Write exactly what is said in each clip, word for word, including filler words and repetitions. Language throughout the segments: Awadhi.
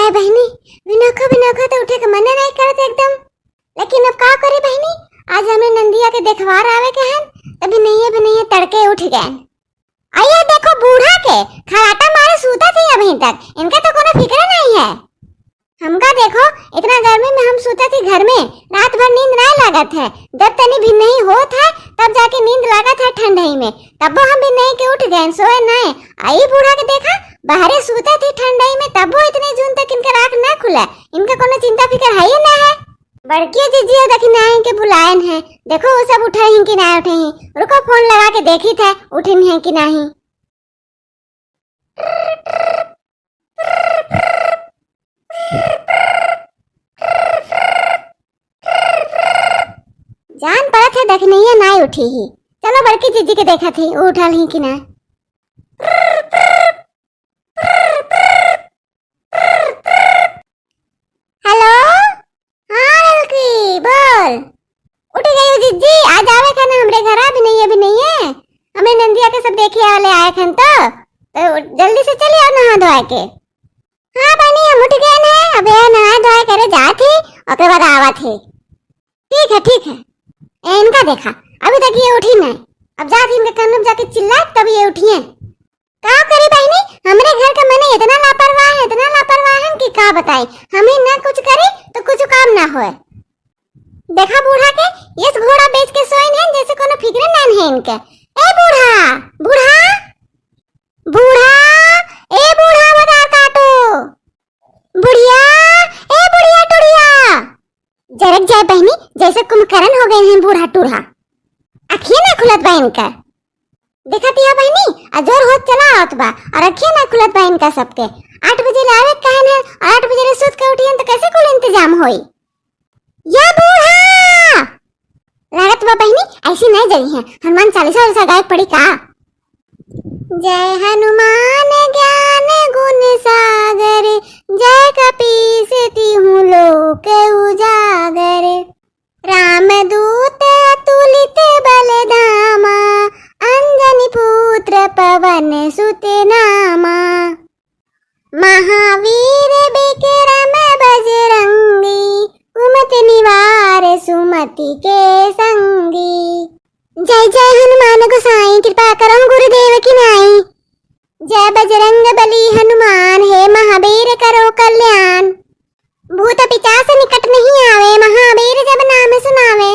ए बहिनी, बिनोखो बिनोखो तो उठे के मन नहीं करत एकदम। लेकिन अब का करे बहिनी, आज हमरे नंदिया के देखवार आवे के हन, तभी नहीं है, भी नहीं है, तड़के उठ गए। आइए देखो बूढ़ा के, खराटा मारे सूता थी अभी तक, इनका तो कोनो फिक्र नहीं है। हमका देखो, इतना गर्मी में हम सूता थी घर में, रात भर नींद ना लागत है, जब तनी भी नहीं होत है, तब जाके नींद लागत है ठंडई में, तबो हम भी नहीं के उठ गए, सोए नहीं। आई बूढ़ा के देखा, बाहरे सूता थी ठंडई में, तबो इतने जून तक इनका आँख ना खुला, इनका कोनो चिंता फिकर है ही ना है। बड़की जिज्जी देखी ना इनके बुलायन है, देखो वो सब उठे हैं कि ना उठे हैं, रुको फोन लगा के देखी था उठे हैं कि नहीं। जान पड़त है दखिनैया नाई उठी ही। चलो बड़की जिज्जी के देखत ही, उ उठल ही कि ना। हेलो, हाँ ललकी, बोल। उठ गई हो जिज्जी, आ जावे खाना हमरे घरा, भी नहीं है, भी नहीं है। हमरे नंदिया के सब देखे वाले आए खन तो, तो जल्दी से चली आओ नहा धोआ के। हाँ बहिनी, हम उठ गए हैं, अब ये नहाए धोए करे जात ही, ओकरे बाद आवत ही। ठीक है, ठीक है। ए, इनका देखा, अभी तक ये उठी नहीं। अब जात ही इनके कान में जाके चिल्ला, तब ये उठिए। का करी बहिनी, हमरे घर के मने इतना लापरवाह है, इतना लापरवाह है कि का बताई। हम ही ना कुछ करी तो कुछ काम ना होए। देखा बूढ़ा के, यस घोड़ा बेच के सोइन है, जैसे कोनो फिक्र नान है इनके। ए बूढ़ा, बूढ़ा, बूढ़ा, ए बूढ़ा, बता काटो। बुढ़िया, ए बुढ़िया टुढ़िया। जरक जाए बहिनी, जैसे कुंभकर्ण हो गए हैं बूढ़ा टूढ़ा। अखिए ना खुलत बा इनका। देखत या बहिनी, अजोर होत चला आवत बा और अखिए ना खुलत बा इनका सबके। आठ बजे ले आवे कहन है और आठ बजे ले सुत के उठियन तो कैसे कुल इंतजाम होई? या बूढ़ा! लागत बा बहिनी, ऐसी नहीं जगह है, हनुमान चालीसा वालीसा गाए पड़ी का? जय हनुमान ज्ञान गुण सागर, जय कपीस तिहु लोक उजागर। रामदूत अतुलित बल धामा, अंजनी पुत्र पवन सुत नामा। महावीर विक्रम बजरंगी, कुमति निवार सुमति के संगी। जय जय हनुमान गोसाई, कृपा करहु गुरुदेव की नाई। जय बजरंग बली हनुमान, हे महावीर करो कल्याण। भूत पिचास निकट नहीं आवे, महावीर जब नाम सुनावे।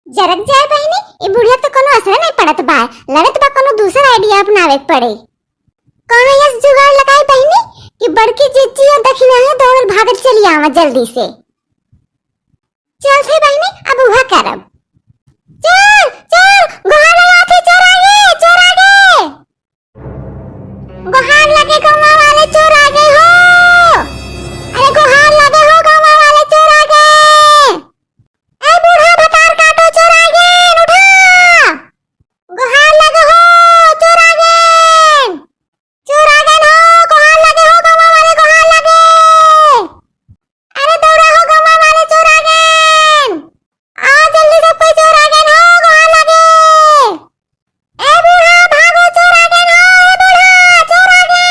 जरक जाए बहिनी, ई बुढ़िया तो कोनो असर नहीं पड़त बा, लगत बा कोनो दूसर idea अपनावे के पड़े। कोनो यस जुगाड़ लगाई बहिनी कि बड़की जिज्जी और दखिनैया दौड़ल भागल चली आवा जल्दी से। चल थे बहिनी, अब उहा करब। चोर, चोर, गोहार लगावत है, चोर आगे, चोर आगे। गोहार लगे गौवा वाले चोर आगे हो। अरे गोहार लगे हो गौवा वाले चोर आगे। ए बूढ़ा भतार काटो चोर आगे, उठा। गोहार लगे हो चोर आगे। चोर आगे हो, गोहार लगे हो गौवा वाले गोहार लगे। अरे दौड़ा हो गौवा वाले चोर आगे। आ जल्दी सब कोई चोर आगे हो, गोहार लगे। ए बूढ़ा, भागो, चोर आगे ना, ए बूढ़ा, चोर आगे।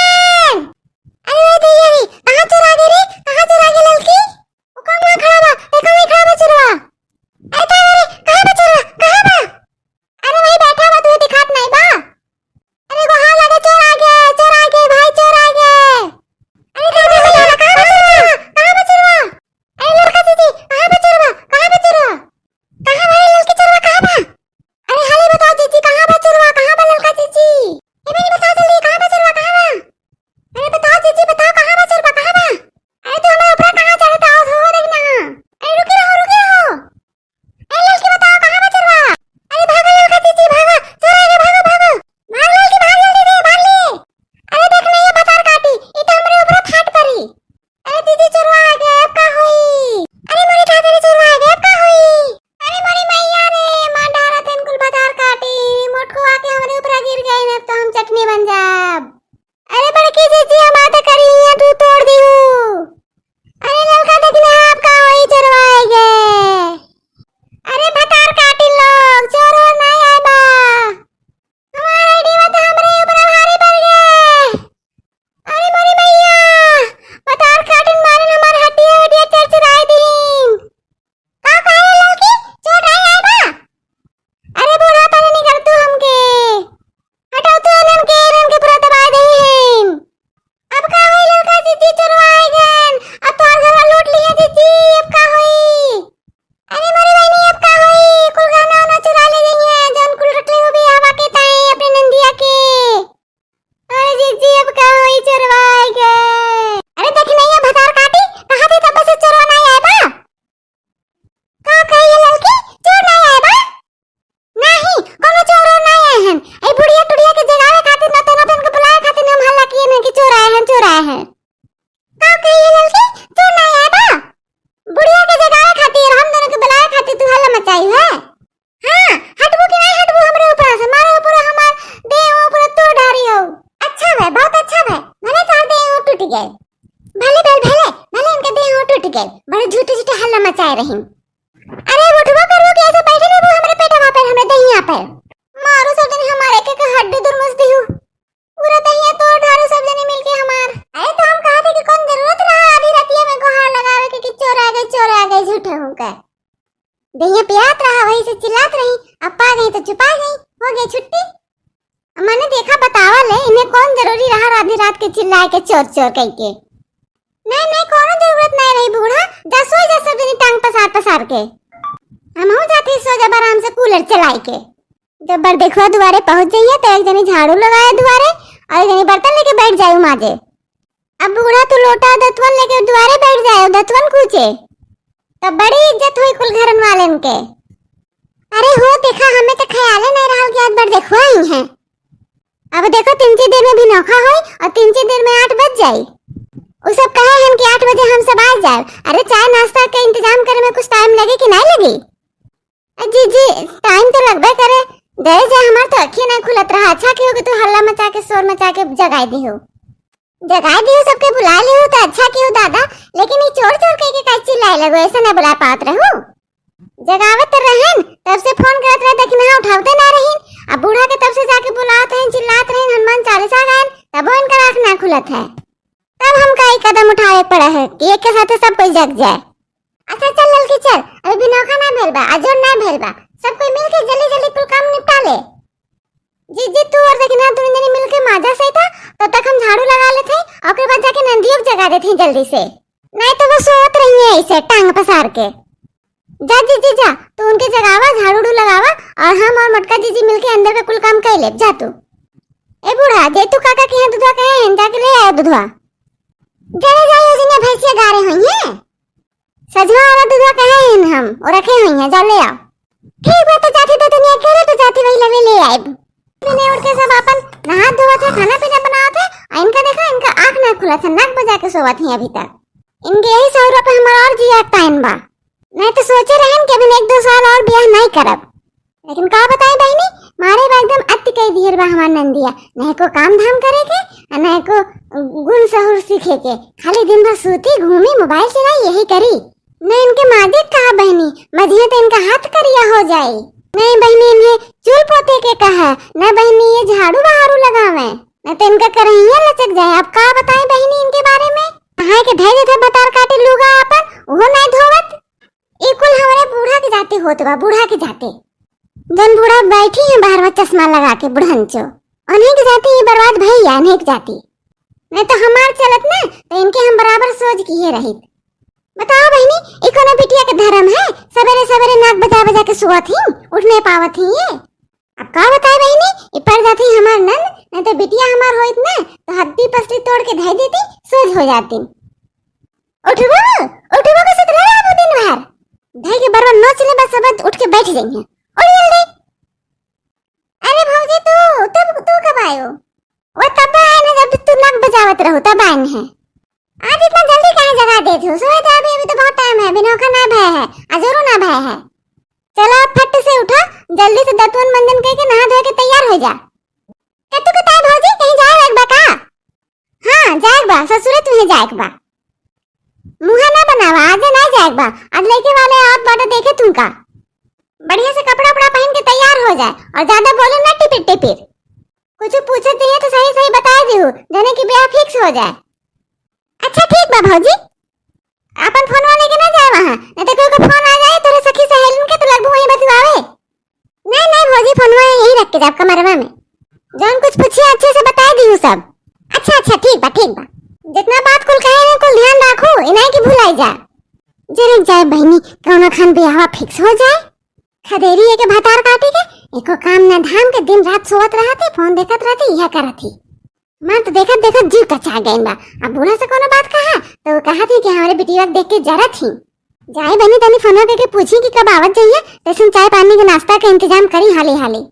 तब का होई चोरवाए के? अरे देखी नहीं है भतार काटी, कहा थे तब से चोरवा नहीं आए बा। का कही है ललकी, चोर नहीं आए बा? नहीं, कोनो चोर और नहीं आए हैं। ए बुढ़िया टुढ़िया के जगावे खातिर ना तो ना तो इनके बुलाए खातिर हम हल्ला किए नहीं कि चोर आए हैं, चोर आए हैं। का कही है ललकी, चोर नहीं आए बा? बुढ़िया के जगावे खातिर, हम दोनों के बुलावे खातिर तू हल्ला मचाई है। हाँ, हटबू कि नहीं हटबू हमरे ऊपर से? मारे ऊपर हमार देह ऊपर तोड़ ढारी हो। अच्छा भे, बहुत अच्छा भे। भले तार देह हो टूट गए। भले भले भले, भले इनके देह हो टूट गए। बड़े झूठे झूठे हल्ला मचाए रही। अरे उठबो करबो कि ऐसे बैठे रहबो हमरे पेटवा पर, हमरे दहिया पर? मारो सब जने हमारे के, के हड्डी दुरमुस दिहु। पूरा दहिया तोड़ ढारो सब जने मिलके हमार। अरे तो हम कहा थे कि कौन जरूरत रहा आधी रतिया में गुहार लगावे के कि चोर आ गए, चोर आ गए, झूठे होकर। दहिया पियात रहा, वही से चिल्लात रही, अब पा गई तो चुपा गई, हो गई छुट्टी। अब मैंने देखा बतावा ले, इन्हें कौन जरूरी रहा आधी रात के चिल्लाए के चोर चोर कह के। नहीं, नहीं, कोनो जरूरत नहीं रही बूढ़ा, जा सोई जा सब जनी टांग पसार पसार के। हम हो जाते सो जब आराम से कूलर चलाई के। जब बरदेखुआ दुआरे पहुंच जाइए तो एक जनी झाड़ू लगाए दुआरे और एक जनी बर्तन लेके बैठ जाए माजे। अब बूढ़ा तू लोटा दतवन लेके दुआरे बैठ जाए, दतवन कूचे, तब बड़ी इज्जत हुई कुल घरन वालन के। अरे हो देखा, हमें तो ख्याले नहीं रहा कि आज बरदेखुआ आई है। अब देखो तीन चार दिन में बिनौखा होई और तीन चार दिन में आठ बज जाई। उ सब कहे हैं कि आठ बजे हम सब आ जाए। अरे चाय नाश्ता के इंतजाम करे में कुछ टाइम लगे कि नहीं लगे? अ, जी, जी, टाइम तो लगबे करे। गए जा, हमार तो अखिए नहीं खुलत रहा। अच्छा कियो कि तू हल्ला मचा के, शोर मचा के जगाए दियो। जगाए दियो, सबके बुला लियो तो अच्छा कियो दादा, लेकिन ये चोर चोर कह के काहे चिल्लाए लगो, ऐसे ना बुला पावत रहू। जगावत तो रहन, तब से फोन करत रहे, देखी ना उठावते ना रहीन। अब बूढ़ा के तब से जाके बुलावत रहीन, चिल्लात रहीन, हनुमान चालीसा गायन, तबो इनकर आँख ना खुलत है। तब हमका ई कदम उठावे पड़ा है कि एक के साथे सब कोई जग जाए। अच्छा चल ललकी चल, अभी बिनौखा ना भेल बा, अजोर ना भेल बा, सब कोई मिल के जल्दी जल्दी कुल काम निपटा ले। जीजी तू और देखी ना दोनों जनी मिल के माजा सही था, तब तक हम झाड़ू लगा लेते हैं और ओकरे बाद जाके नंदियों को जगा देते हैं जल्दी से, नहीं तो वो सोवत रही है ऐसे टांग पसार के। जा जीजी जा, तू उनके जगावा, झाड़ू उड़ू लगावा और हम और मोटका जीजी मिलके अंदर का कुल काम कर ले। जा तू। ए बूढ़ा, जे तू काका के यहाँ दूधवा कहे हैं, जाके ले आयो दूधवा। जरे जाइयो जिन्हें भैंसिया गारे हुई हैं। सजवा वाला दूधवा कहे हैं हम, और रखे हुई हैं, जा ले आओ। ठीक बा, तो जाती तो दुनिया के रे, तो जाती वही लगे ले आए। मैंने उठ के सब अपन नहा धोवत है, खाना पीना बनावत है, और इनका देखा, इनका आँख ना खुलत है, नाक बजा के सोवत है अभी तक। इनके यही सहुरा पे हमारा और जिया टाइम बा। नहीं तो सोचे रहन कि अभी एक दो साल और ब्याह नहीं करब, लेकिन का बताई बहिनी, मारे बा एकदम अति कई दिहर बा हमार नंदिया। नहीं को काम धाम करे के, आ नहीं को गुण सहूर सीखे के, खाली दिन भर सूती, घूमी, मोबाइल चलाई, यही करी। नहीं इनके मालिक कहा बहिनी, मजिया तो इनका हाथ करिया हो जाए। नहीं बहिनी, इन्हें चूल पोते के कहा, न बहिनी ये झाड़ू बहारू लगावे, न तो इनका करहिया लचक जाए। अब का बताई बहिनी इनके बारे में, कहाँ के धै देते भतार काटे लूगा अपन, वो नहीं धोवत। ई कुल हमरे बूढ़ा के जाति होत बा, बूढ़ा के जाति। जौन बूढ़ा बैठी हैं बाहर में चश्मा लगा के, बुढ़ंचो, उन्हीं के जाति ई बर्बाद भैया, उन्हीं के जाति। नहीं तो हमार चलत ना, तो इनके हम बराबर सोच किए रहित। बताओ बहिनी, ई कोनो बिटिया के धर्म है? सबेरे सबेरे नाक बजा बजा के सोवत ही, उठ नहीं पावत ही ये। अब का बताई बहिनी, ई पड़ जाती हमार नंद, नहीं तो बिटिया हमार होइत ना, तो हड्डी पसली तोड़ के धै देती, सोझ हो जाती। उठबो, उठबो के सुतले रहबो दिन भर। धई के बरवा नोच ले बस, सब उठ के बैठ जाइए। उठ जल्दी। अरे भौजी तू, तब तू कब आयो? वो तब आए ना जब तू नाक बजावत रहू, तब आए हैं। आज इतना जल्दी काहे जगा देत हो? सोए दे अभी, अभी तो बहुत टाइम है, अभी नौका ना भय है, अजोरो ना भय है। चलो अब फट से उठो, जल्दी से दतुन मंजन करके नहा धोए के तैयार हो जा। कत्तू के ताई भौजी, कहीं जाए लाग बा का? हाँ, जाएक बा, ससुरे तुहे जाएक बा। मुँह ना बनावा, आज ना जाएक बा। आज लइके वाले आवत बाटे देखे तुमका। बढ़िया से कपड़ा उपड़ा पहन के तैयार हो जाए और ज्यादा बोलो ना टिपिर टिपिर। कुछ पूछे चाहिए तो सही सही बताए दिहू, जने कि ब्याह फिक्स हो जाए। अच्छा ठीक बा भौजी। आपन फोनवा लेके ना जाए वहाँ, नहीं तो कोई को फोन आ जाए तोरे सखी सहेलिन के तो लगबू वहीं बतुआवे। नहीं, नहीं भौजी, फोनवा यहीं रख के जाब कमरवा में। जौन कुछ पूछिए अच्छे से बताए दिहू सब। अच्छा, अच्छा, ठीक बा, ठीक बा। जितना बात कुल कहे ना कुल ध्यान राखू, इनाई के भुलाई जा। जरूर जाए बहिनी, कौनो खान बियाहवा फिक्स हो जाए। खदेरी एके भतार काटे के, एको काम ना धाम के दिन रात सोवत रहती, फोन देखत रहती, यह करत ही। हमार तो देखत देखत जीव कचा गइन बा। अब बूढ़ा से कोनो बात कहा, तो वो कहत ही कि हमरे बिटिया के देख के जरत ही। जाई बहिनी, तनी फोनवा करके पूछी कि कब आवत जइहे, तैसन चाय पानी के नाश्ता के इंतजाम करी हाली हाली।